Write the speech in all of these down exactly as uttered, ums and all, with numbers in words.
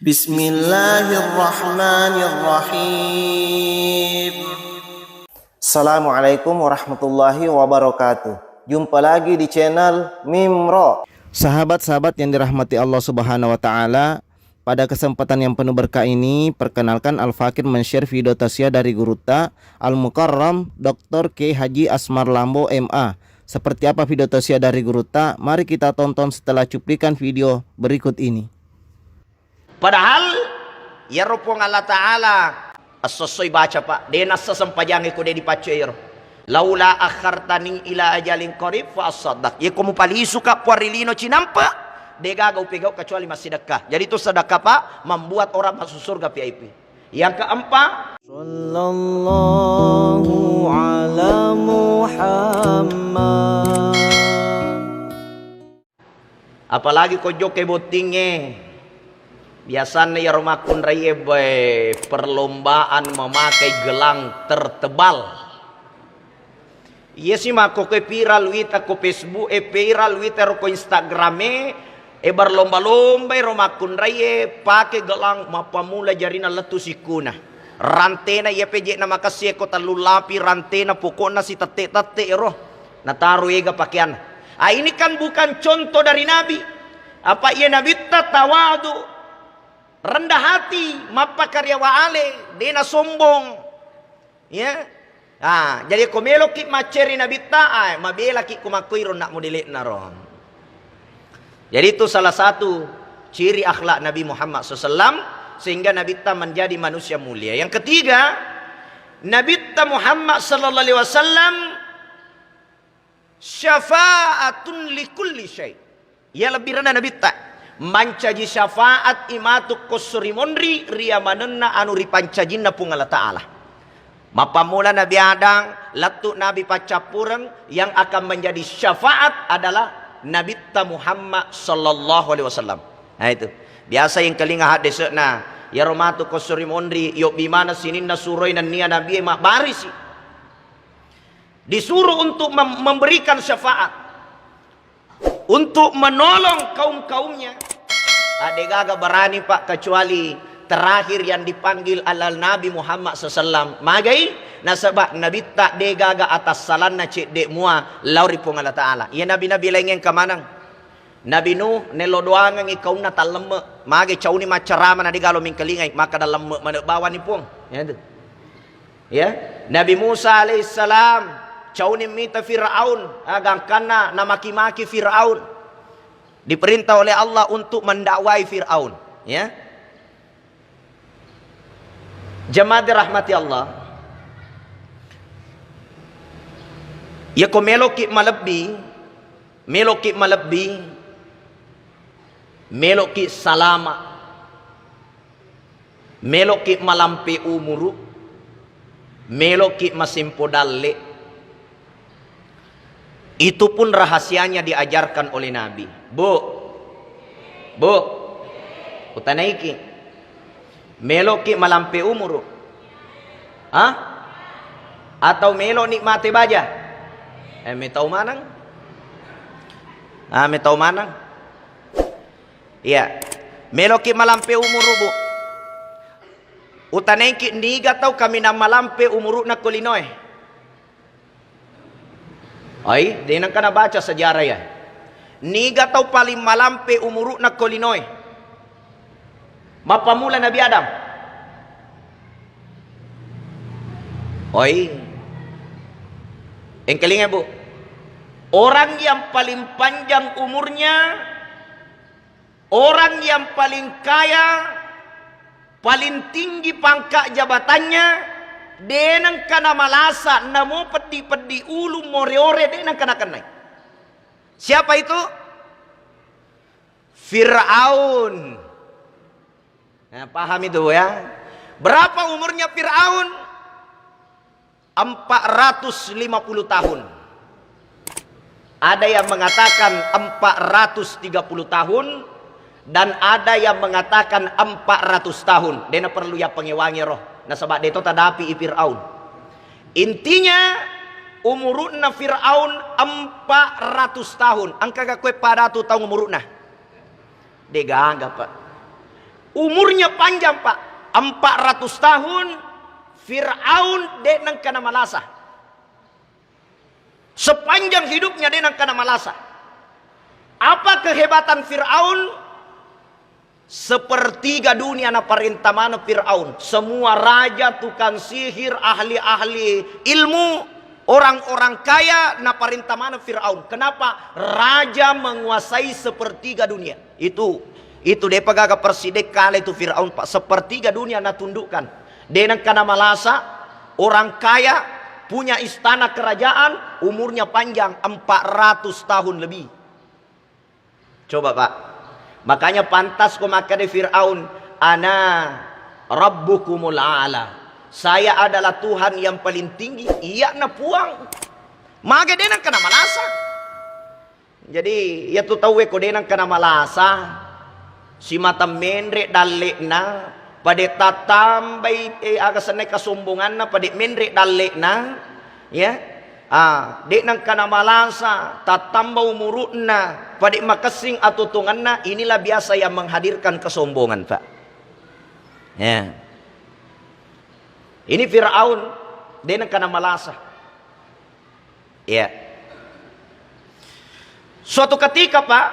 Bismillahirrahmanirrahim. Assalamualaikum warahmatullahi wabarakatuh. Jumpa lagi di channel Mimro. Sahabat-sahabat yang dirahmati Allah Subhanahu wa Ta'ala, pada kesempatan yang penuh berkah ini, perkenalkan, Al-Fakir men-share video tausiah dari gurutta, Al-Mukarram Doktor Kiai Haji Asmar Lambo, M A. Seperti apa video tausiah dari gurutta? Mari kita tonton setelah cuplikan video berikut ini. Padahal iyaro Puang Allah Ta'ala, esso-essoi baca, Pak, de nassa sempajangnge ko de dipaccoe iyaro. "Laula akhartani ila ajalin qarib fa asaddaq." Yeko mupalisu ka Puang ri lino cinampe, de gaga upegau kecuali massidekka. Jadi itu sedekah, Pak, membuat orang masuk surga V I P. Yang keempat, sallallahu ala Muhammad. Apalagi ko jokka bottingnge, biasanna iyaro makkunraie, bae, perlombaan memakai gelang tertebal. Iya si makkokkoe viral wita ko Facebook e, viral wita ro ko Instagram e, e berlomba-lomba ero makkunraie pake gelang mappammula jarina lettu sikkuna. Rantena iya pe je'na makessi e ko tellu lapi rantena, pokokna sitette-tette ero. Nataro ega pakeanna. Ah, ini kan bukan contoh dari Nabi. Apa iya Nabitta tawadu, rendah hati, mappakaryawa ale, dena sombong. Ya. Ah, jadi ko meloki macceri Nabitta, ah, mabelaki ko makkoiro nak modelekna ro. Jadi itu salah satu ciri akhlak Nabi Muhammad sallallahu alaihi wasallam sehingga Nabitta menjadi manusia mulia. Yang ketiga, Nabitta Muhammad sallallahu alaihi wasallam syafaatun likulli syai. Iya lebbi renna Nabitta. Mancaji syafaat imatu kosso ri monri ria manenna anu ripancajinna Puang Allah Ta'ala. Mappammula Nabi Adam, lettu Nabi paccappureng, yang akan menjadi syafaat adalah Nabitta Muhammad sallallahu alaihi wasallam. Nah itu. Biasa yang kelinga haddese'na, iyaro matu kosso ri monri, yobbi maneng sininna suroi nennia Nabi e mabbarisi. Disuruh untuk mem-, memberikan syafaat, untuk menolong kaum-kaumnya. Adegaga berani, Pak, kecuali terakhir yang dipanggil adalah Nabi Muhammad sallallahu alaihi wasallam. Magai? Nasaba Nabitta degaga atassalanna cedde mua lao ri Puang Allah Ta'ala. Iya nabi-nabi laingnge engka maneng. Nabi Nuh nello doangengngi kaumna tallemme. Mage cauni maccarama na degalo mingkalingai, makkada lemme maneng bawani Puang. Ya itu. Ya, Nabi Musa alaihissalam cauni mita Firaun, ah, gangkanna namaki-maki Firaun. Diperintah oleh Allah untuk mendakwai Firaun, ya. Jemaah dirahmati Allah. Ya ko meloki malebbi, meloki malebbi, meloki salama. Meloki malampe umuru, meloki masempo dalle. Itu pun rahasianya diajarkan oleh Nabi. Bu, Bu, utanaiki. Meloki malampe umuru? Hah? Atau melo ni mate baja? Eh, metau manang? Ah, metau manang? Iya. Meloki malampe umuru, Bu. Utanaiki niga tau kaminang malampe umuru'na ko linoe? Ai, de nengka nabaca sejarah ya. Niga tau paling malampe umuru'na ko linoe? Mappammula Nabi Adam. Oi. Engkalinga, Bu. Orang yang paling panjang umurnya, orang yang paling kaya, paling tinggi pangkat jabatannya, de nengka namalasa, namo peddi-peddi ulu, more-ore, de nengka nakennai. Siapa itu? Firaun. Nah, paham itu ya. Berapa umurnya Firaun? Empat ratus lima puluh tahun. Ada yang mengatakan empat ratus tiga puluh tahun dan ada yang mengatakan empat ratus tahun. Dena perlu ya pengewangi roh. Nasaba deto tadapi i Firaun. Intinya umuruna Firaun empat ratus tahun. Engka ga kue pada tu tahun umuruna? Degaga, Pak. Umurnya panjang, Pak. Empat ratus tahun Fir'aun de' nengka namalasa. Sepanjang hidupnya de' nengka namalasa. Apa kehebatan Fir'aun? Sepertiga dunia naparenta maneng Fir'aun. Semua raja, tukang sihir, ahli-ahli ilmu, orang-orang kaya naparenta maneng Fir'aun. Kenapa? Raja menguasai sepertiga dunia. Itu, itu de'pa gaga persideng kale itu Fir'aun, Pak. Sepertiga dunia natundukkan. De' nengka namalasa, orang kaya, punya istana kerajaan, umurnya panjang, empat ratus tahun lebih. Coba, Pak. Makanya pantas ko makkeda Fir'aun, "Ana rabbukumul a'la." Saya adalah Tuhan yang paling tinggi, iya'na puang. Mage de' nengka namalasa. Jadi, iyatu tauwe ko de' nengka namalasa, simata menre' dalle'na, pade' tattambai, eh, aga senna kasombonganna, pade' menre' dalle'na, ya. Ah, de' nengka namalasa, tattamba umuru'na, pade' makessing atuo-tuongenna, inilah biasa yang menghadirkan kesombongan, Pak. Ya. Ini Firaun, de' nengka namalasa. Ya. Suatu ketika, Pak,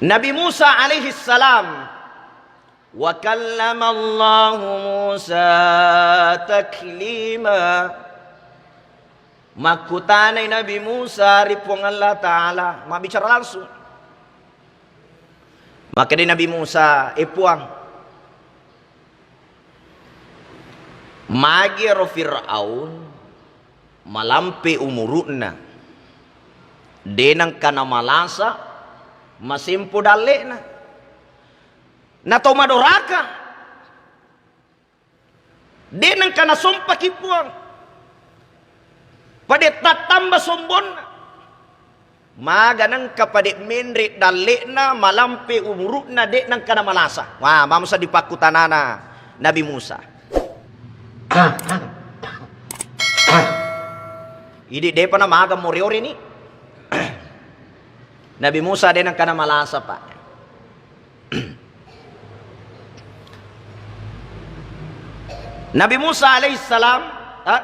Nabi Musa alaihi salam, "Wa kallamallahu Musa taklima." Makkutanai Nabi Musa ri Puang Allah Ta'ala, mabbicara langsung. Makkedai Nabi Musa, "Eh Puang, magi ero Firaun malampe umuru'na, de' nengka namalasa, masempo dalle'na. Na tau madoraka, de' nengka nasompaki Puang, pade' tattamba sombonna. Maga nengka pade' menre' dalle'na, malampe umuru'na, de' nengka namalasa." Wah, mamo sa dipakkutanana Nabi Musa. Idi' de'pa namaga more-ore ni. Nabi Musa de' nengka namalasa, Pak. Nabi Musa alaihissalam, ah,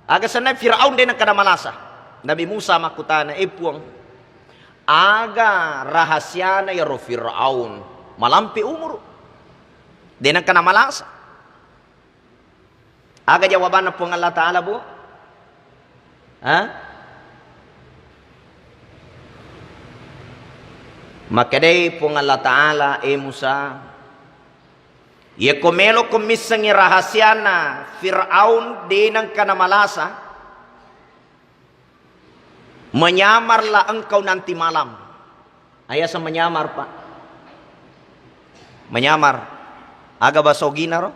aga senna Firaun de' nengka namalasa. Nabi Musa makkutana, "Eh Puang, aga rahasiana iyaro Firaun malampe umuru', de' nengka namalasa?" Aga jawabanna Puang Allah Ta'ala, Bu? Ha? Makkedai Puang Allah Ta'ala, "Eh Musa, iyako meloko missengngi rahasiana Firaun de' nengka namalasa, menyamarlah engkau nanti malam." Ayasa menyamar, Pak. Menyamar. Aga bahasa Ugina ro?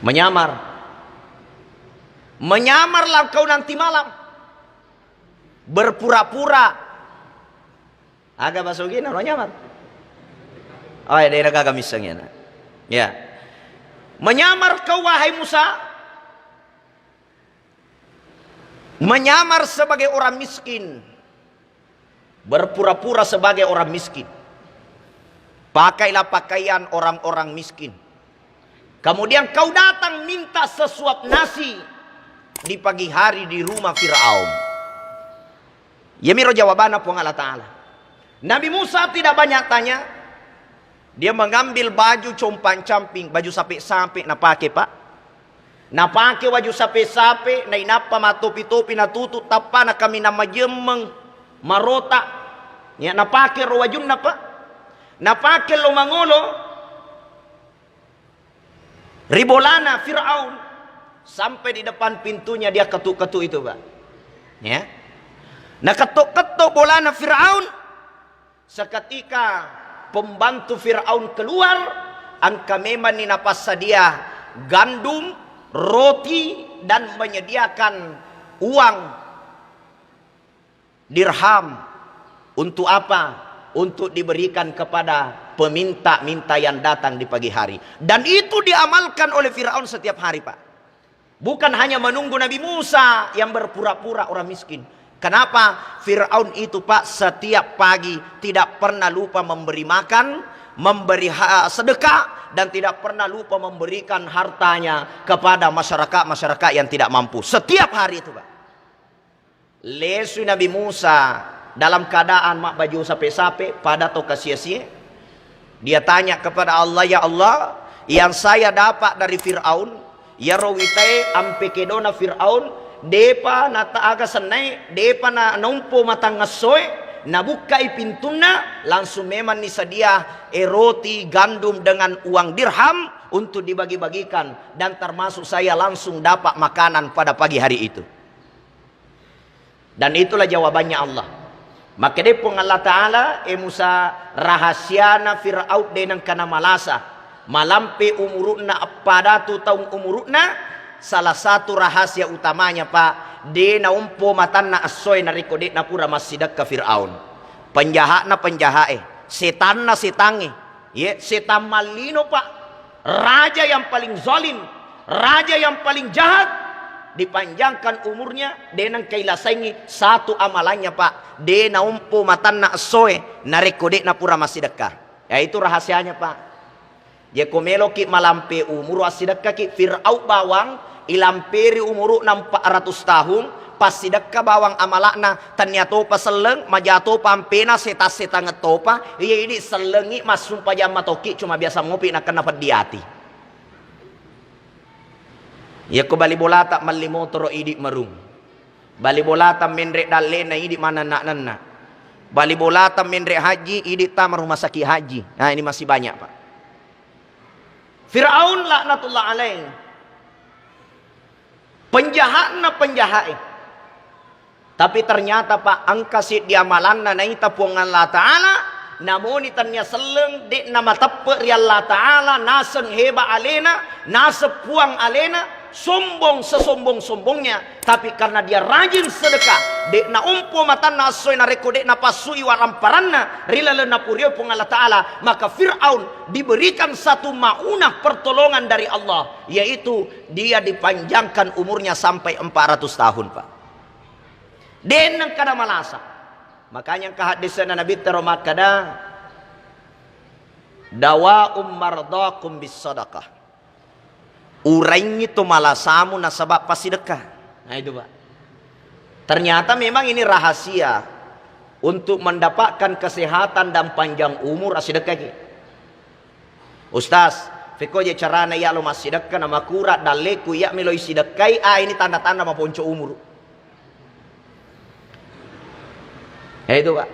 Menyamar. Menyamarlah engkau nanti malam. Berpura-pura. Aga bahasa Ugina ro menyamar? Oh, ya, daerah gaga miseng ya, nak. Ya. Menyamar kau, wahai Musa. Menyamar sebagai orang miskin, berpura-pura sebagai orang miskin. Pakailah pakaian orang-orang miskin. Kemudian kau datang minta sesuap nasi di pagi hari di rumah Firaun. Yamiro jawabanna Puang Allah Ta'ala. Nabi Musa tidak banyak tanya. Dia mengambil baju compang-camping, baju sape-sape napake, Pak. Napake waju sape-sape, nainappa mattopi-topi natutu, tappana kaminang majemmeng, marota. Ya, napake ro wajunna, Pak. Napake lo mangolo ri bolana Firaun, sampai di depan pintunya dia ketuk-ketuk itu, Pak. Ya. Nakettok-kettok bolana Firaun, seketika pembantu Firaun keluar, engka memanni napassadia gandum, roti, dan menyediakan uang dirham. Untuk apa? Untuk diberikan kepada peminta-minta yang datang di pagi hari. Dan itu diamalkan oleh Firaun setiap hari, Pak. Bukan hanya menunggu Nabi Musa yang berpura-pura orang miskin. Kenapa Firaun itu, Pak, setiap pagi tidak pernah lupa memberi makan, memberi ha-, sedekah, dan tidak pernah lupa memberikan hartanya kepada masyarakat-masyarakat yang tidak mampu. Setiap hari itu, Pak. Lesui Nabi Musa dalam keadaan mabbaju sape-sape, pada to kasia-sia. Dia tanya kepada Allah, "Ya Allah, yang saya dapat dari Firaun, iyaro witae ampe kedona Firaun, depa nata aga sennae, depa na naumpo matangngessoe, nabukkai pintunna, langsung memang ni sedia, eh, roti gandum dengan uang dirham untuk dibagi-bagikan, dan termasuk saya langsung dapat makanan pada pagi hari itu." Dan itulah jawabannya Allah. Makkeda Puang Allah Ta'ala, "E Musa, rahasiana Firaun de nengka namalasa. Malampe umuru'na, eppa datu taung umuru'na, salah satu rahasia utamanya, Pak, de naompo matanna essoe narekko de napura massidekka Firaun." Penjahatna penjahae, setanna setangnge. Ye, setang mallino, Pak. Raja yang paling zalim, raja yang paling jahat, dipanjangkan umurnya, de nengka ilasaingi satu amalannya, Pak. De naompo matanna essoe, narekko de napura massidekka. Ya, itu rahasianya, Pak. Yeko meloki malampe umuru assidekkaki, Fir'aun bawang ilamperi umuru'na empat ratus tahun, passidekka bawang amala'na, tennia topa selleng, maja topa ampena, setang-setangeng topa, iya idi sellengi massumpajang matoki, cuma biasa mopi nakenna peddi ati. Yeko bali bolata melli motoro idi merung. Bali bolata menre dallena idi manenna-nenna. Bali bolata menre haji idi tama rumah sakit haji. Nah, ini masih banyak, Pak. Firaun laknatullah alaih. Penjahatna penjahae. Tapi ternyata, Pak, engka siddi amalanna naita Puang Allah Ta'ala, namoni tennia selleng, de'na mateppe ri Allah Ta'ala, naseng heba alena, naseng puang alena, sombong sesombong-sombongnya, tapi karena dia rajin sedekah, de'na ompo matanna essoe narekko de'na passui waramparanna ri lalenna purio Puang Allah Ta'ala, maka Fir'aun diberikan satu maunah pertolongan dari Allah, yaitu dia dipanjangkan umurnya sampai empat ratus tahun, Pak. Denneng kada malasa. Makanya engka haddese'na Nabitta ro makkada, "Dawa'um mardakum bis sadaqah." Uraingngi to malasamu nasaba passidekka. Nah, itu, Pak. Ternyata memang ini rahasia untuk mendapatkan kesehatan dan panjang umur, assidekkaki. "Ustaz, fekko je carana iya lo massidekka na makura dalleku iya meloi sidekkai, ah, ini tanda-tanda maponco umuru." Ya itu, Pak.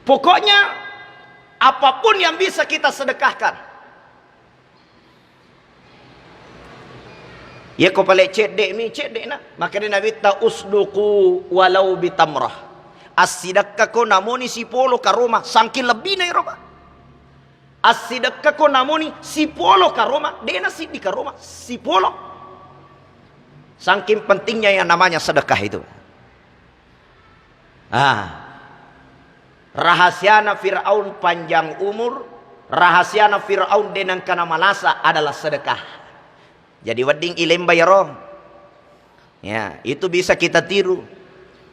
Pokoknya apapun yang bisa kita sedekahkan. Yeko pale cedde mi, cedde na. Makanya Nabitta, "Usduku walau bitamrah." Assidekkako namoni sipolo karoma, sangking lebbina ero, Pak. Assidekkako namoni sipolo karoma, dena siddi karoma, sipolo. Sangking pentingnya yang namanya sedekah itu. Ah. Rahasiana Firaun panjang umur, rahasiana Firaun denengkana malasa adalah sedekah. Jadi wedding ilemba yaro. Ya, itu bisa kita tiru.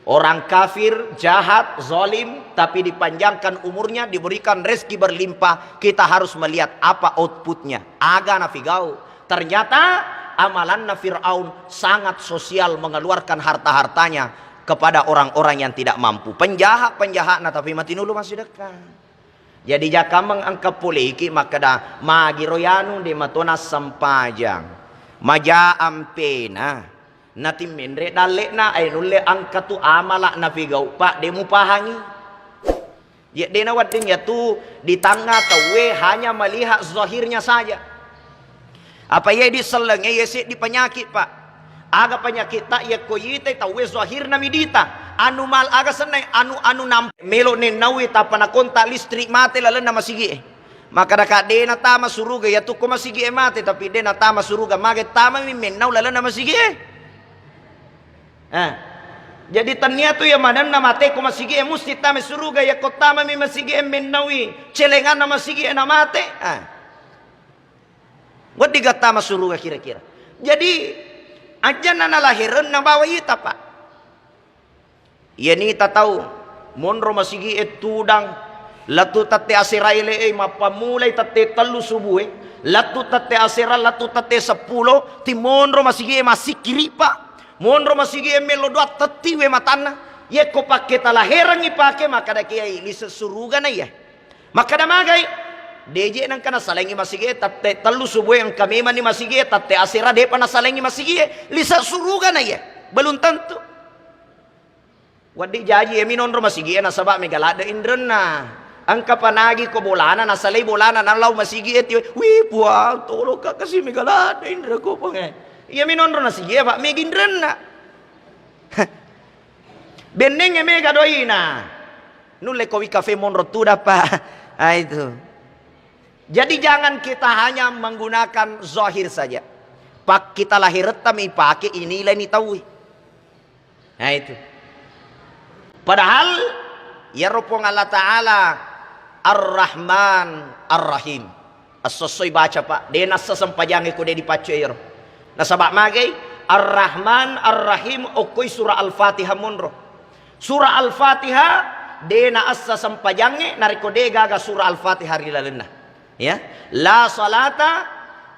Orang kafir, jahat, zalim, tapi dipanjangkan umurnya, diberikan rezeki berlimpah, kita harus melihat apa outputnya. Aga nafigau. Ternyata amalanna Firaun sangat sosial, mengeluarkan harta-hartanya kepada orang-orang yang tidak mampu. Penjahat-penjahatna tapi matinulu massidekka. Jadi jakameng engka poleki makkeda, "Magiro yanu de matona sempajang. Maja ampena. Natimmenre dalle'na, ai nulle engka tu amala nafigau, Pak, de mupahangi." Ye dena wedding yatu di tangnga tauwe hanya melihat zahirnya saja. Apa iye di sellengnge iye seddi penyakit, Pak. Aga penyakit ta yakko yitai tauwe zahirna midita. Anu mal aga sennai anu, anu namp-, melo nennaui tappa nakontak listrik mate lalenna masigi'e. Makkadaka dena tama suruga yatu ko masigi'e mate, tapi dena tama suruga mage tamami mennau lalenna masigi'e. Eh. Jadi tennia tu iya manenna mate ko masigi'e musti tama suruga, yakko tamami masigi'e mennaui celenganna masigi'e na mate. Eh. Wedding gattama suruga kira-kira. Jadi, ajjanna nalaherenna bawa ita, Pak. Iyanita tau monro masigi'e tudang, lettu tette asera ele'e, mappammulai tette tellu subue, lettu tette asera, lettu tette seppulo, timonro masigi'e massikkiri'pa, monro masigi'e mello doa tettiwe matanna. Yekko pakketa laherengngi pake, makkada kiai, lise surugana iya. Makkada magai, deje nengka nasalaingi masigi'e, tette tellu subue engka memanni masigi'e, tette asera depa nasalaingi masigi'e, lise surugana iya. Belum tentu. Wedding jaji iyami nonro masigi'e nasaba mega ladde inrenna. Engka panagi ko bolana, nasalai bolana, nalau masigi'e tiwe, "Wih, Puang, tolong ka kasi mega ladde inreko, Puang, eh." Iyami nonro nasigi'e, Pak, mega inrenna. Bennengnge mega doina. Nulle ko wi kafe monro tuda, Pak. Ah, itu. Jadi jangan kita hanya menggunakan zahir saja. Pak, kita lahiretta mi pake inilai ni taui. Nah, itu. Padahal iyaro Puang Allah Ta'ala Ar-Rahman Ar-Rahim. Esso-essoi baca, Pak. De nassa sempajangnge ko de dipaccu iyaro. Nasaba magai, Ar-Rahman Ar-Rahim okkoi surah Al-Fatihah monro. Surah Al-Fatihah de naassa sempajangnge narekko de gaga surah Al-Fatihah ri lalenna. Ya, la salata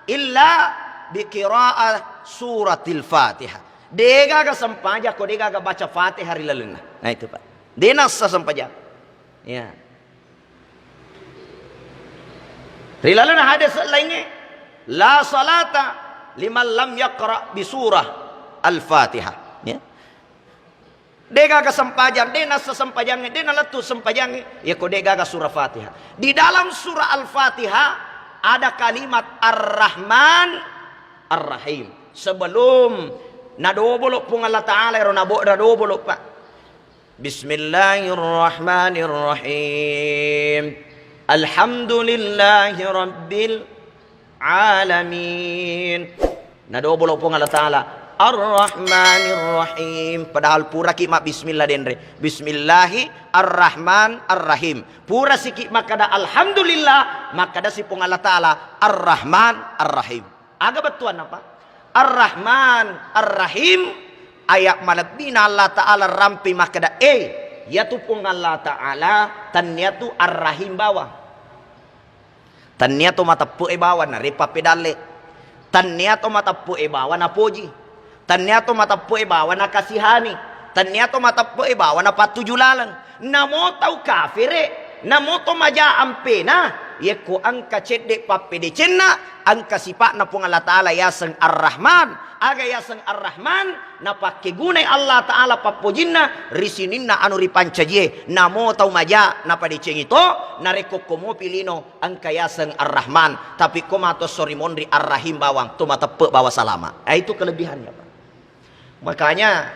illa bi qiraah suratil Fatihah. De gaga sempajang ko de gaga baca Fatihah ri lalenna. Nah, itu, Pak. De nassa sempajang. Ya. Ri lalenna hadis laingnge, la salata liman lam yaqra bi surah Al-Fatihah. Ya. De gaga sempajang, de nassa sempajangnge, de nalettu sempajangnge, yako de gaga surah Fatihah. Di dalam surah Al-Fatihah ada kalimat Ar-Rahman Ar-Rahim. Sebelum nadobolo Puang Allah Ta'ala, ero nabo-, nadobolo, Pak. Bismillahirrahmanirrahim. Alhamdulillahi rabbil alamin. Nadobolo Puang Allah Ta'ala, Ar-Rahmanir Rahim. Padahal puraki mabbismillah denre. Bismillahi Ar-Rahman Ar-Rahim. Purasiki makkada Alhamdulillah, makkadasi Puang Allah Ta'ala Ar-Rahman Ar-Rahim. Aga bettuanna, Pak? Ar-Rahman Ar-Rahim, ayat malebbina Allah Ta'ala rampe makkada, eh, iyatu Puang Allah Ta'ala tannia tu Ar-Rahim bawang. Tannia to mateppe'e bawang narepa pedalle. Tannia to mateppe'e bawang napoji. Tannia to mateppe'e bawang nakasihani. Tannia to mateppe'e bawang napattuju laleng. Namo tau kafere, namo to maja ampena, yekko engka cedde pappedecenna, engka sipa'na Puang Allah Ta'ala yaseng Ar-Rahman. Aga yaseng Ar-Rahman? Napakkegunai Allah Ta'ala pappojinna ri sininna anu ripancajie. Namo tau maja napadecengi to, narekko komopi lino engka yaseng Ar-Rahman, tapi ko mato esso ri monri Ar-Rahim bawang, to mateppe bawang salama. Eh, itu kelebihannya, Pak. Makanya,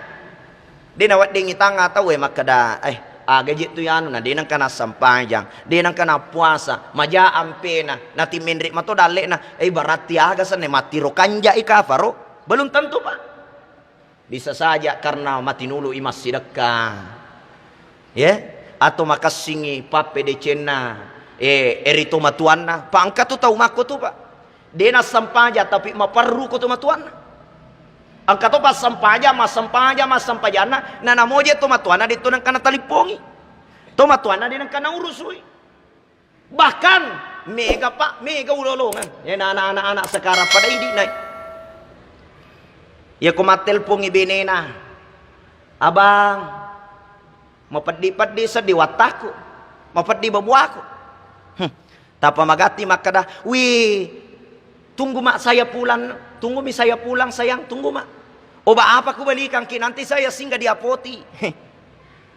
de naweddingi tangnga tau e makkeda, eh, aga je tu yanu na de nengka nassempajang, de nengka nappuasa, maja ampena, natimenri mato dallekna, eh, berarti aga senne mattiro kanjai kafaro? Belum tentu, Pak. Bisa saja karena matinului massidekka. Ya, atau makessingi pappedecenna, eh, eri tomatuanna. Pa engka tu tau makko tu, Pak. De nassempajang tapi maperru ko tomatuanna. Engka to passempajang, massempajang, massempajanna, na namoje tomatuanna de to nengka natalippongi. Tomatuanna de nengka naurusui. Bahkan mega, Pak, mega ulolongeng. Ena anak-anak sekarang pada idi nai. Ya ko mattelpongi benena, "Abang, mapeddi-peddi seddi wattaku, mapeddi babuaku." Hmm. Tappa magatti makkeda, "Wih, tunggu mak saya pulang, tunggu mi saya pulang sayang, tunggu mak. Obat apa kubelikan ki, nanti saya singgah di apoti."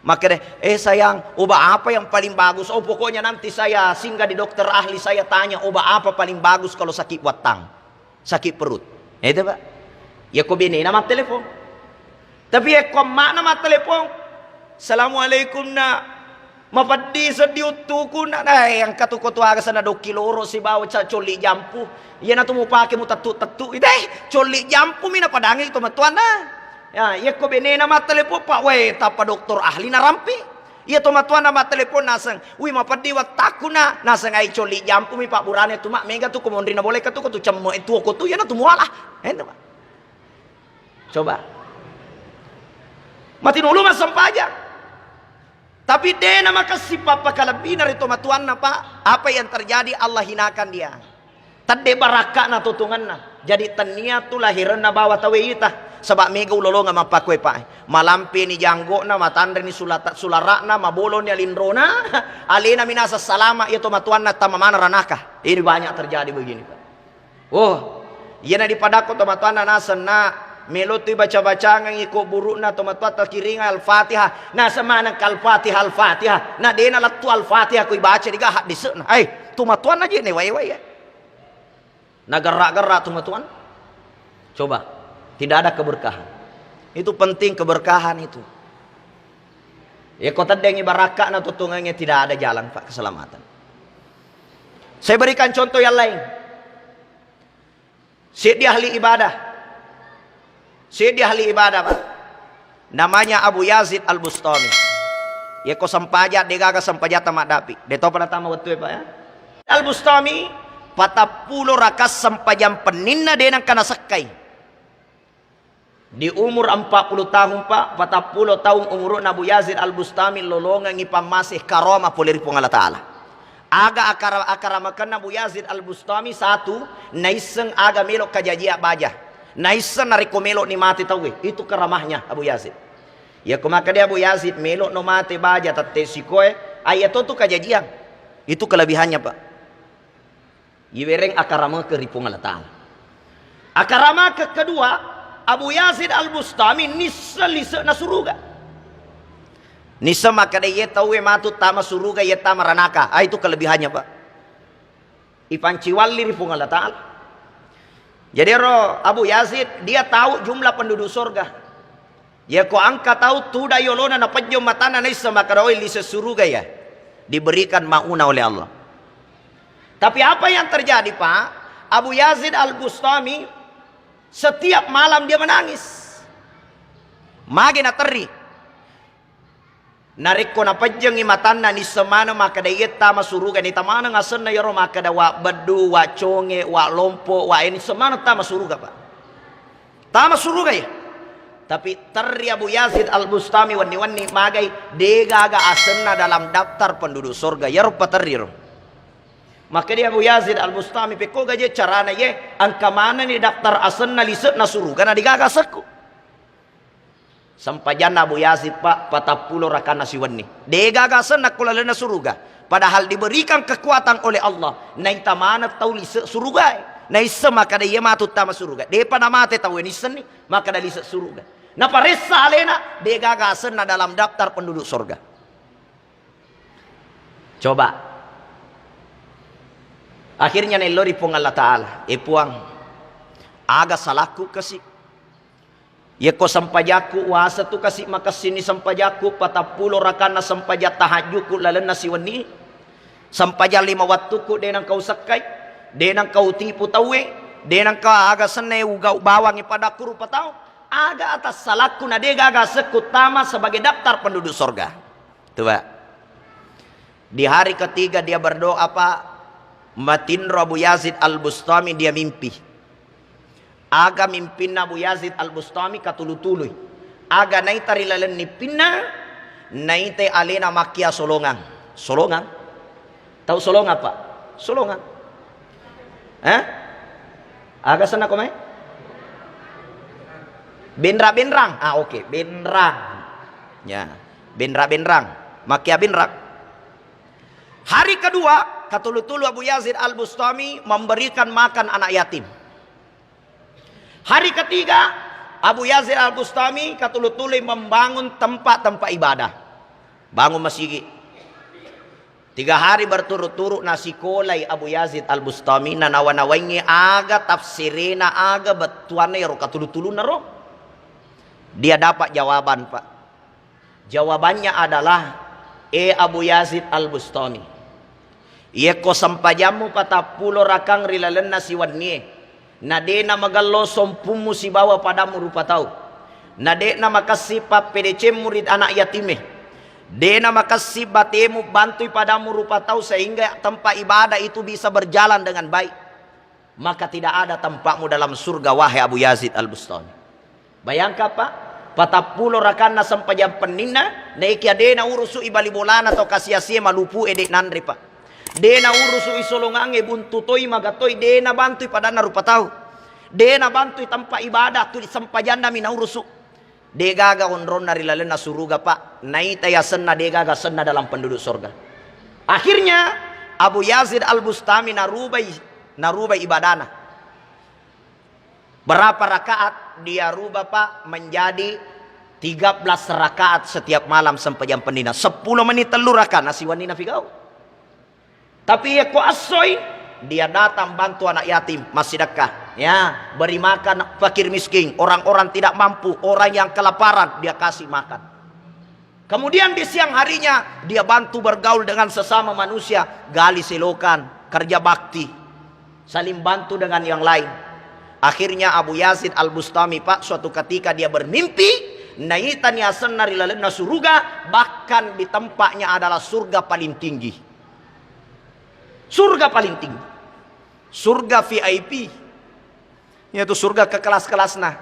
Makkeda, "Eh sayang, obat apa yang paling bagus?" "Oh, pokoknya nanti saya singgah di dokter ahli, saya tanya obat apa paling bagus kalau sakit wattang, sakit perut." Itu, Pak. Ya ko benena mattelepon. Tapi ya ko emakna mattelepon, "Assalamualaikum, Nak. Mapeddi seddi uttuku, Nak." Nah, eh, engka tu ko tu aga sana dokki loro sibawa ca-, colli jampu. Iyana tu mupake mutettu-tettu. Ite, colli jampu mi napadangi tomatuanna. Ya, yekko benena mattelepon, Pak, weh, tappa dokter ahli narampi. Iya tomatuanna mattelepon naseng, "Wi, mapeddi wettakku, Nak." Naseng, "Ai, colli jampu mi, Pak, burane tu, Mak, mega tu ko monri na boleka tu, ko tu cemme e tuo ko tu, iyana tu muala." Ente, Pak. Coba. Matinulu massempajang. Tapi de' namakessing pappakalebbina ri tomatoanna, Pak. Apa yang terjadi? Allah hinakan dia. Tedde barakka'na totongenna. Jadi tennia tu lahirenna bawa tauwe ita. Saba' mega ulolongeng mappakkoe, Pak. Malampeni janggo'na, matanreni sulata-, sulara'na, maboloni alinrona, alena minasa salama' iya tomatoanna tama maneng ranaka. Ini banyak terjadi begini, Pak. Oh, iyana dipadakko tomatoanna naseng, "Nak, melo tu ibaca-bacangeng iko buru'na tomatoatta kiringa Al-Fatihah." Naseng maneng ka Al-Fatihah, Al-Fatihah. Na dena lettu Al-Fatihah ko ibaca diga haddise'na. Eh, tomatoanna je ne wai-wai, eh. Nagerra-gerra tomatoan. Coba, tidak ada keberkahan. Itu penting keberkahan itu. Ya, ko teddengi barakka'na totongengnge, tidak ada jalan, Pak, keselamatan. Saya berikan contoh yang lain. Seddi ahli ibadah. Seddi ahli ibadah, Pak. Namanya Abu Yazid Al-Bustami. Yekko sempajang, degaga sempajatta maddapi. De topa natama wettue, Pak, ya. Al-Bustami, patappulo rakang sempajang penninna de nengka nasekkai. Di umur empat puluh tahun, Pak, patappulo taung umuru'na Abu Yazid Al-Bustami lolongengngi pammase karoma pole ri Puang Allah Ta'ala. Aga akara-, akaramakenna Abu Yazid Al-Bustami, satu, naisseng aga melo kajajiang baja. Naisseng narekko melo'ni mate tauwe, itu karamahnya Abu Yazid. Yako makkeda Abu Yazid, "Melo'no mate baja tette sikoe, ayya to tu kajajiang." Itu kelebihannya, Pak. Iwereng akaramake ri Puang Allah Ta'ala. Akaramake kedua, Abu Yazid Al-Bustami nisseng lise'na suruga. Nisseng makkeda, "Iye tauwe matu tama suruga, iye tama ranaka." Ah, itu kelebihannya, Pak. Ipanciwalli ri Puang Allah Ta'ala. Jadi ero Abu Yazid, dia tahu jumlah penduduk surga. Yako engka tau tuda yolona napejjong matanna naisseng makkeda, "Oi, lise suruga ya." Diberikan mauna oleh Allah. Tapi apa yang terjadi, Pak? Abu Yazid Al-Bustami setiap malam dia menangis. Mage naterri. Narekko napejjengi matanna, nisseng maneng makkeda, "Iye tama suruga." Nita maneng asenna yaro makkeda, "Wa beddu, wa conge, wa lompo, wa," eh, nisseng maneng tama suruga, Pak. Tama suruga ya. Tapi terri Abu Yazid Al-Bustami wenni-wenni magai, degaga asenna dalam daftar penduduk surga. Yaro paterri ro. Makkeda Abu Yazid Al-Bustami, "Pekko gaje carana ye, engka manenni daftar asenna lise'na suruga na degaga asekku." Sempajanna Abu Yazid, Pak, patappulo rakanna siwenni. Degaga asenna ko lalenna suruga. Padahal diberikan kekuatan oleh Allah. Naita maneng tau lise surugae. Naisseng makkeda, "Iya matu tama suruga." Depa namate tauwe, nissenni makkeda lise suruga. Naparessa alena, degaga asenna dalam daftar penduduk surga. Coba. Akhirnya naello ri Puang Allah Ta'ala, "Eh Puang, aga salakku kasi? Yekko sempajakku, wasa tu kasi makessinni sempajakku, patappulo rakanna sempajang tahajjukku lalenna siwenni, sempajang lima wattukku de nengka usekkai, de nengka utipu tauwe, de nengka aga senna ugau bawangi padakku rupa tau. Aga atas salakku na degaga asekku tama sebagai daftar penduduk surga?" Coba. Di hari ketiga dia berdoa, Pak, matinro Abu Yazid Al-Bustami, dia mimpi. Aga mimpinna Abu Yazid Al-Bustami katulu-tului. Aga naita ri laleng nippinna, naita alena makkia solongang. Solongang? Tau solongang, Pak? Solongang. Eh? Aga senna ko mai? Benra-benrang. Ah, oke, benrang. Ya, benra-benrang. Makkia benrang. Hari kedua, katulu-tulu Abu Yazid Al-Bustami memberikan makan anak yatim. Hari ketiga, Abu Yazid Al-Bustami katulu-tului membangun tempat-tempat ibadah. Bangun masigi. Tiga hari berturut-turut nasikolai Abu Yazid Al-Bustami, nanawa-nawaingngi aga tafsirena, aga bettuanna iyaro katulu-tulunna ro. Dia dapat jawaban, Pak. Jawabannya adalah, "Eh Abu Yazid Al-Bustami, yekko sempajammu patappulo rakang ri lalenna siwennie, na de namagello sompummu sibawa padammu rupa tau, na de namakessing pappedecemmu ri anak yatime, de namakessing batemu bantui padammu rupa tau sehingga tempat ibadah itu bisa berjalan dengan baik, maka tidak ada tempatmu dalam surga, wahai Abu Yazid Al-Bustami." Bayangkan, Pak, Patappulo rakanna sempajang penninna, naekia de naurusu'i bali bolana tau kasi-asie malupu'e de nanre, Pak. De naurusu'i solongangnge buntu toi magatoi, de nabantui padanna rupa tau. De nabantui tempat ibadah, tu sempajannami naurusu. De gaga onronna ri lalenna suruga, Pak. Naita yasenna de gaga senna dalam penduduk sorga. Akhirnya Abu Yazid Al-Bustami narubai, narubai ibadana. Berapa rakaat? Dia rubah, Pak, menjadi tiga belas rakaat setiap malam sempajang penninna. Seppulo menit tellu rakaat, nasiwenni nafigau. Tapi yekko essoi, dia datang bantu anak yatim, massidekka. Ya, beri makan fakir miskin, orang-orang tidak mampu, orang yang kelaparan, dia kasih makan. Kemudian di siang harinya, dia bantu bergaul dengan sesama manusia, gali selokan, kerja bakti, saling bantu dengan yang lain. Akhirnya Abu Yazid Al-Bustami, Pak, suatu ketika dia bermimpi, naitani asenna ri lalenna suruga, bahkan di tempatnya adalah surga paling tinggi. Surga paling tinggi. Surga V I P. Yaitu surga ke kelas-kelasna.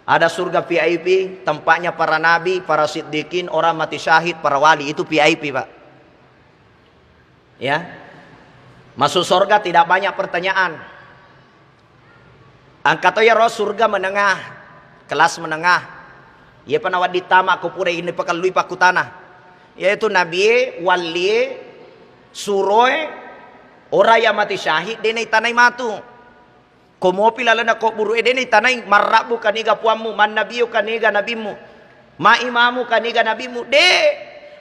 Ada surga V I P, tempatnya para nabi, para siddiqin, orang mati syahid, para wali. Itu V I P, Pak. Ya. Masuk surga tidak banyak pertanyaan. Engka to iyaro surga menengah, kelas menengah. Iyapa nawedding tama ko pura ini pakellui pakkutana. Yaitu nabie, wallie, suroe, ora iya mati syahid, de naitanai matu. Ko mopi lalenna kubburu'e, de naitanai, "Marrabbuka, niga puammu? Man nabiyuka, niga nabimmu? Ma imamuka, niga nabimmu?" De.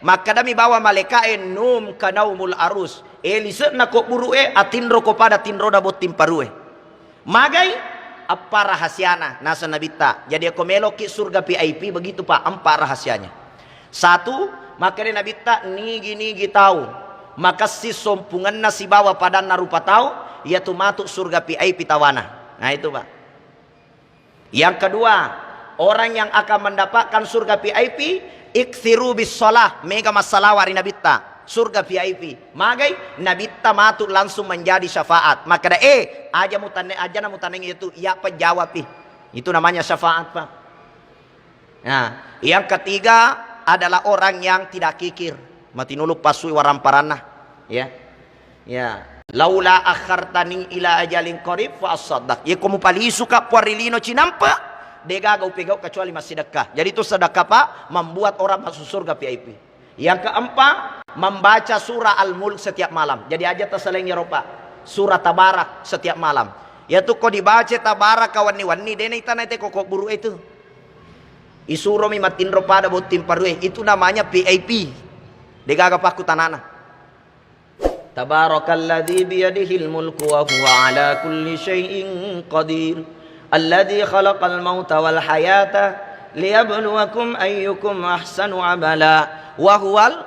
Makkedami bawa malaika'e, "Num kanaumul arus." E, lise'na kubburu'e, atinroko pada tinrona botting parue. Magai? Eppa rahasiana, naseng Nabitta. Jadi, ko meloki surga V I P, begitu, Pak, empat rahasianya. Satu, makkeda Nabitta, nigi-nigi tau makessing sompungenna sibawa padanna rupa tau, iyatu matu surga V I P tawana. Nah, itu, Pak. Yang kedua, orang yang akan mendapatkan surga V I P, iksiru bis shalah, mega massalawa ri Nabitta, surga V I P. Magai? Nabitta matu langsung menjadi syafaat. Makkeda, "Eh, aja mutanne, aja na mutanne itu, ya pejawapi." Itu namanya syafaat, Pak. Nah, yang ketiga adalah orang yang tidak kikir. Matinulu passui waramparanna. Ya. Ya. "Laula akhartani ila ajalin qarib fa asaddaq." Yeko mupalisuka puang ri lino cinampe, degaga upegau kecuali massidekka. Jadi itu sedekah, Pak, membuat orang masuk surga V I P. Yang keempat, membaca surah Al-Mulk setiap malam. Jadi aja tasaleng iyaro, Pak. Surah Tabarak setiap malam. Yatu ko dibaca Tabarak kawanni-wanni, de naitanai te koko buru itu. Isuromi matinro pada botting parue, itu namanya V I P. Degaga pakku tanana. Tabarakalladzi biyadihil mulku wa huwa ala kulli syai'in qadir. Alladzi khalaqal mauta wal hayata liyabluwakum ayyukum ahsanu amala wa huwal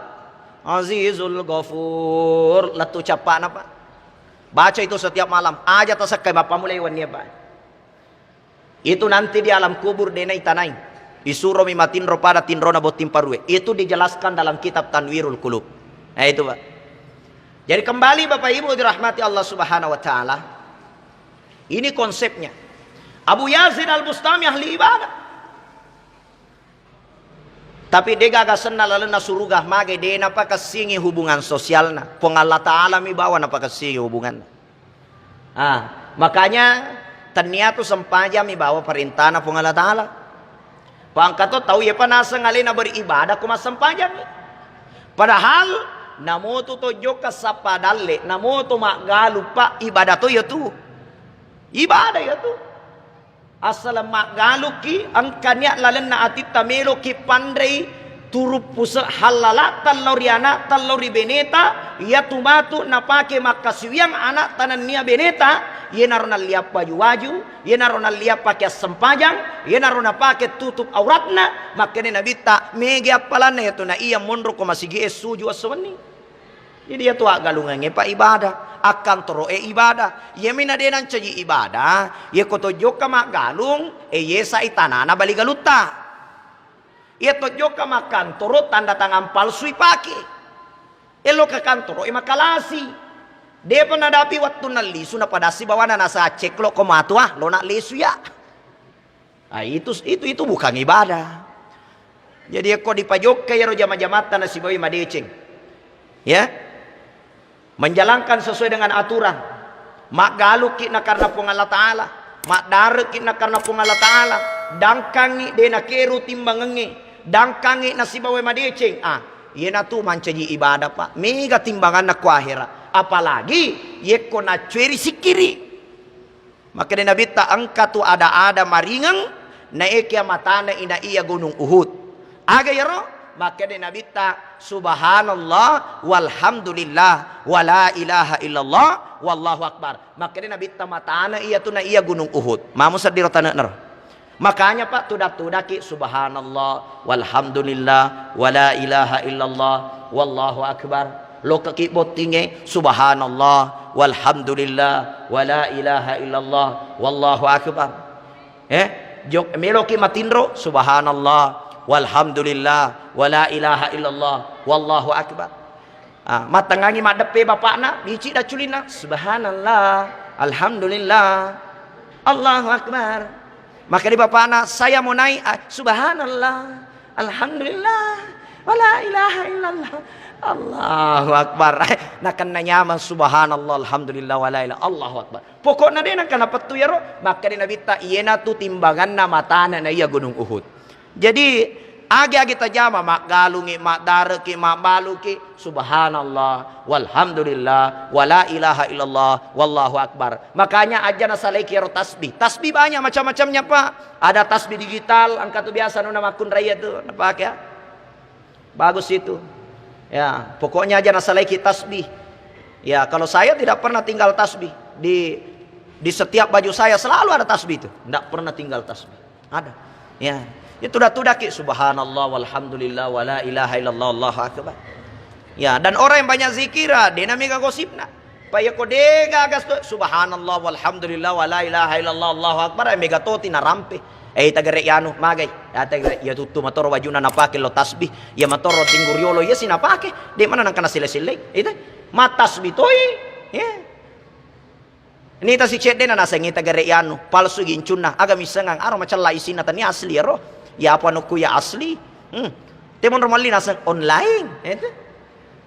azizul ghafur. Lettu cappa'na, Pak. Baca itu setiap malam. Aja tasekkai, Bapak, mulai wenni, Pak. Itu nanti di alam kubur de naitanai. Isuromi matinro pada tinrona botting parue. Itu dijelaskan dalam kitab Tanwirul Qulub. Nah, itu, Pak. Jadi kembali, Bapak Ibu dirahmati Allah Subhanahu wa Ta'ala. Ini konsepnya. Abu Yazid Al-Bustami ahli ibadah. Tapi degaga senna lalenna suruga, magai de napakessingi hubungan sosialna. Puang Allah Ta'ala mi bawa napakessingi hubunganna. Ah, makanya tennia tu sempajang mi bawa perintahna Puang Allah Ta'ala. Pangka to tau iya pa naseng alena beribadah ko massempajang. Padahal namotu to jokka sappa dalle, namotu maggalu, Pak, ibadah to iya tu. Ibadah iya tu. Assaleng maggalukki, engka nia lalenna atitta meloki panrei turuppu se-, hallala, tellau ri ana, tellau ri beneta, iyatu matu napake makkasiwiang ana'ta nennia beneta, iyanaro nalliang paju-waju, iyanaro nalliang pake assempajang, iyanaro napake tutup auratna, makkeda Nabitta, mega appalanna iyatu na iya monro ko masigi'e suju esso wenni. Jadi, iyatu aggalungengnge, Pak, ibadah, akkantoro'e ibadah. Iyami na de nancaji ibadah, iyako to jokka maggalung, e, yesai tanana bali galutta. Iya to jokka makkantoro, tanda tangan palsu ipake. Eloka kantoro, e, makalasi. Depa nadapi wettunna lisu, napadassi bawana nasa ceklok ko matu, ah, lona lisu ya. Ah, itu, itu, itu bukan ibadah. Jadi, yakko dipajokka iyaro jama-jamatta nasibawai madeceng, ya, menjalankan sesuai dengan aturan, maggalukki na karena Puang Allah Ta'ala, maddarekki na karena Puang Allah Ta'ala, dangkangngi de nakeru timbangengnge, dangkangngi nasibawai madeceng, ah, iyanatu mancaji ibadah, Pak. Mega timbanganna ko akhirat. Apalagi yekko naccueri sikkiri. Makkeda Nabitta, engka tu ada-ada maringeng, naekia matana ina iya Gunung Uhud. Aga iyaro? Makkeda Nabitta, subhanallah, walhamdulillah, wala ilaha illallah, wallahu akbar. Makkeda Nabitta, matana iya tu na iya Gunung Uhud. Mamu seddiro tane'nero. Makanya, Pak, tudak-tudaki subhanallah, walhamdulillah, wala ilaha illallah, wallahu akbar. Lokaki bottinge, subhanallah, walhamdulillah, wala ilaha illallah, wallahu akbar. Eh, jok, meloki matinro, subhanallah, walhamdulillah, wala ilaha illallah, wallahu akbar. Ah, mattengngangi maddeppe bapakna, bicik dacculinna, subhanallah, alhamdulillah, Allahu akbar. Makkeda bapakna, saya mau naik, ah, subhanallah, alhamdulillah, wala ilaha illallah, Allahu akbar. Nakenna nyameng, subhanallah, alhamdulillah, wala ilaha, Allahu akbar. Pokokna de nengka napettu iyaro. Makkeda Nabitta, iyanatu timbanganna matana na iya Gunung Uhud. Jadi, agi-agi tajama, maggalungi, maddareki, mabbaluki, subhanallah, walhamdulillah, wala ilaha illallah, wallahu akbar. Makanya aja nasalaiki ero tasbih. Tasbih banyak macam-macamnya, Pak. Ada tasbih digital, engka tu biasa nuna makkunraia tu, napake, ya. Bagus itu. Ya, pokoknya aja nasalaiki tasbih. Ya, kalau saya tidak pernah tinggal tasbih. Di di setiap baju saya selalu ada tasbih itu. Tidak pernah tinggal tasbih. Ada. Ya. Ya, tudak-tudaki, subhanallah, walhamdulillah, wala ilaha illallah, Allahu akbar. Ya, dan orang yang banyak zikira, de na mega gosipna. Pa iya ko de gagas tu, subhanallah, walhamdulillah, wala ilaha illallah, Allahu akbar, eh, mega toti narampe. Eh, itagere yanu, magai. Ya, itagere, ya tuttu matoro bajuna napake lo tasbih. Ya matoro tingguriolo, ya si napake. De mana nangka nasile-sile. Itu. Matasbih toi. Ya. Nita si cedde na nasengngi tagere yanu, palsu gincunna, aga missengang, aro macella isinna tania asli ero. Ya apa nukku ya asli. Hmm. Temonro malli naseng online, itu.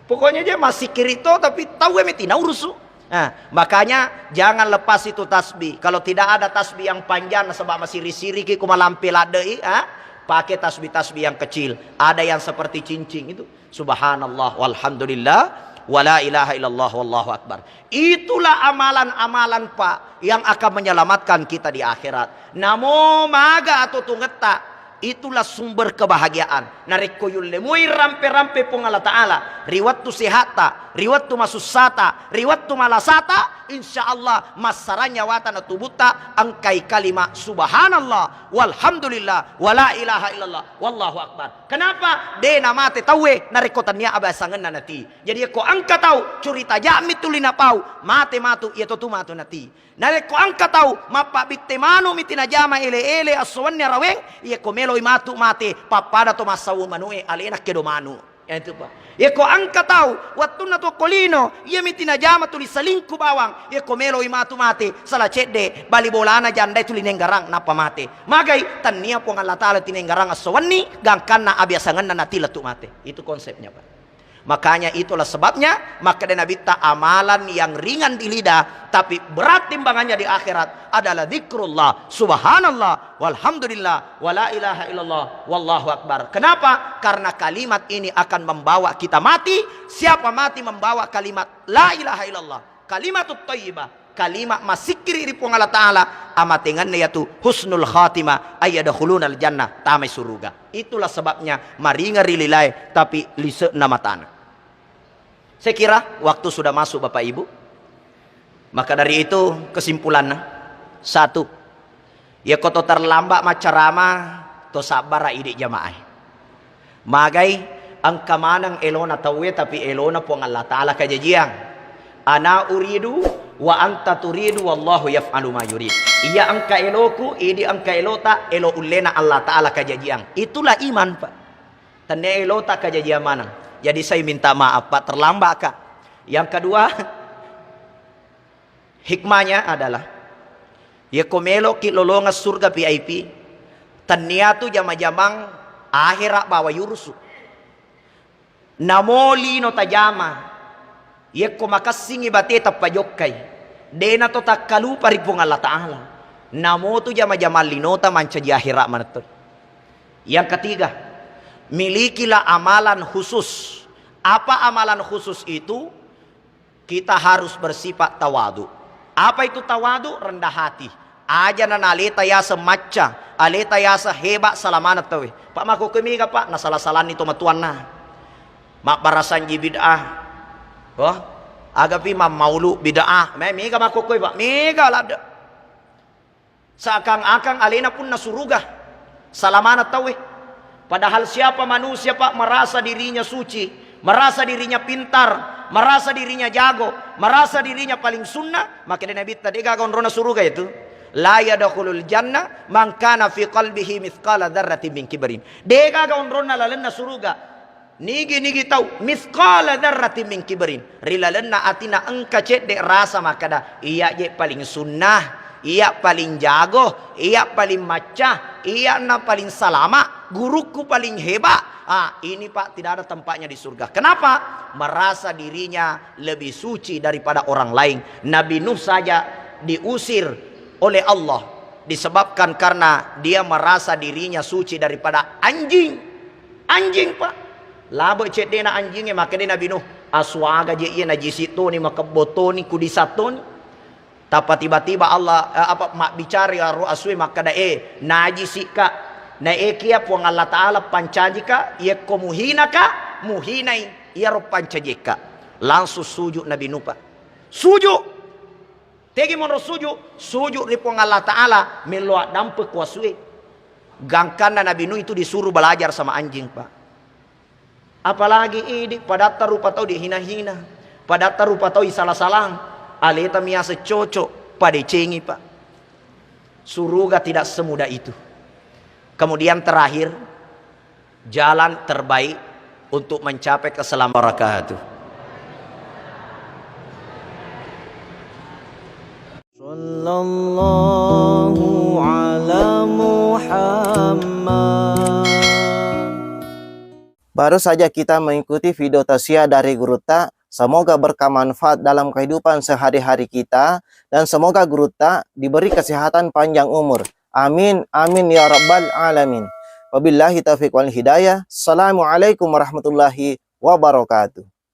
Pokoknya dia masih kirito tapi tahu ya meti naurusu. Nah, makanya jangan lepas itu tasbih. Kalau tidak ada tasbih yang panjang nasaba masiri-siriki kumalampe ladei, ah, pakai tasbih-tasbih yang kecil. Ada yang seperti cincin itu. Subhanallah, walhamdulillah, wala ilaha illallah, wallahu akbar. Itulah amalan-amalan, Pak, yang akan menyelamatkan kita di akhirat. Namo maga atau tungetta, itulah sumber kebahagiaan. Narekko yulle mui rampe-rampe Puang Allah Ta'ala, ri wettu sehatta, ri wettu masussata, ri wettu malasata, insya Allah massarang nyawata na tubutta engkai kalima subhanallah, walhamdulillah, wala ilaha illallah, wallahu akbar. Kenapa? De namate tauwe narekko tania abasangenna nati. Jadi, yakko engka tau curita jammi tuli napau, mate matu, iya to tu matu nati. Narekko engka tau mappabbitte manu miti najama ele-ele esso wenni araweng, yakko meloi matu mate, pappada to massawu manue alena kedo manu. Iya tu, Pak. Yakko engka tau wettunna to kolino, iya miti najama tuli selingkuh bawang, yakko meloi matu mate, sala cedde, bali bolana jandai tuli nenggarang nappa mate. Magai, tania Puang Allah Ta'ala tinenggarang esso wenni, gangkanna abiasangenna nati lettu mate. Itu konsepnya, Pak. Makanya itulah sebabnya makkeda Nabitta amalan yang ringan di lidah tapi berat timbangannya di akhirat adalah zikrullah, subhanallah, walhamdulillah, wala ilaha illallah, wallahu akbar. Kenapa? Karena kalimat ini akan membawa kita mati. Siapa mati membawa kalimat la ilaha illallah, kalimatut thayyibah, kalimat massikkiri ri Puang Allah Ta'ala, amatengenna yatu husnul khatimah, ay yadkhulunal jannah, tamai suruga. Itulah sebabnya maringa ri lilae, tapi lise'na matana. Saya kira waktu sudah masuk, Bapak Ibu. Maka dari itu, kesimpulanna, satu, yakko to terlambat maccarama, to sabbara idi jamaah. Magai, engka maneng elona tauwe, tapi elona Puang Allah Ta'ala kajajiang. Ana uridu wa anta turidu wallahu yaf'alu ma yurid. Iya engka eloku, idi engka elota, elo ullena Allah Ta'ala kajajiang. Itulah iman, Pak. Tenne elota kajajiang maneng. Jadi saya minta maaf, Pak, terlambat, Kak. Yang kedua, hikmahnya adalah, yakko meloki lolongeng surga V I P, tennia tu jama-jamang Ahera bawa yurusu. Namo lino tajama, yekko makessingngi bate tappa jokkai, dena to takkalupa ri Puang Allah Ta'ala. Namo tu jama-jamang linota mancaji ahera manetto. Yang ketiga, milikilah amalan khusus. Apa amalan khusus itu? Kita harus bersifat tawadu. Apa itu tawadu? Rendah hati. Aja na aleta yaseng macca, aleta yaseng hebat, salamana tauwe. Pak, makkokkoe mega, Pak, nasala-salanni to matuanna. Mabbarasanji bid'ah. Wah, agapi mammaulu bid'ah. Me-, mega makkokkoe, Pak, mega ladde. Seakan-akan alena punna suruga, salamana tauwe. Padahal siapa manusia, Pak, merasa dirinya suci, merasa dirinya pintar, merasa dirinya jago, merasa dirinya paling sunnah, makkeda Nabitta, degaga onrona suruga itu. La yadkhulul jannah man kana fi qalbihi mithqala dzarratin min kibrin. Degaga onronna lalenna suruga. Nigi-nigi tau, mithqala dzarratin min kibrin, ri lalenna atina engka cedde rasa makkeda, iya je paling sunnah, iya paling jago, iya paling macca, iya na paling salama, gurukku paling hebat. Ah, ini, Pak, tidak ada tempatnya di surga. Kenapa? Merasa dirinya lebih suci daripada orang lain. Nabi Nuh saja diusir oleh Allah disebabkan karena dia merasa dirinya suci daripada anjing. Anjing, Pak. Labe ceddena anjingnge, makkeda Nabi Nuh, asuaga je iye, najisi toni, makebbo toni, kudisa toni. Tappa tiba-tiba Allah, eh, apa, mabbicara ro asue makkeda, "Eh, najisi ka." Na ekia Puang Allah Ta'ala pancajika, yekko muhina ka, muhinai iyaro pancajekka. Langsung sujud Nabi Nuh, Pak. Sujud. Tegi monro sujud, sujud ri Puang Allah Ta'ala, mello addampeng ku asue. Gangkanna Nabi Nuh itu disuruh belajar sama anjing, Pak. Apalagi idi, padatta rupa tau dihina-hina, padatta rupa tau isala-salang, aleta miaseng cocok, padecengi, Pak. Suruga tidak semudah itu. Kemudian terakhir, jalan terbaik untuk mencapai keselamatan. Sallallahu ala Muhammad. Baru saja kita mengikuti video tausiah dari Gurutta. Semoga berkah manfaat dalam kehidupan sehari-hari kita, dan semoga Gurutta diberi kesehatan panjang umur. Amin, amin ya rabbal alamin. Wabillahi taufiq wal hidayah. Assalamualaikum warahmatullahi wabarakatuh.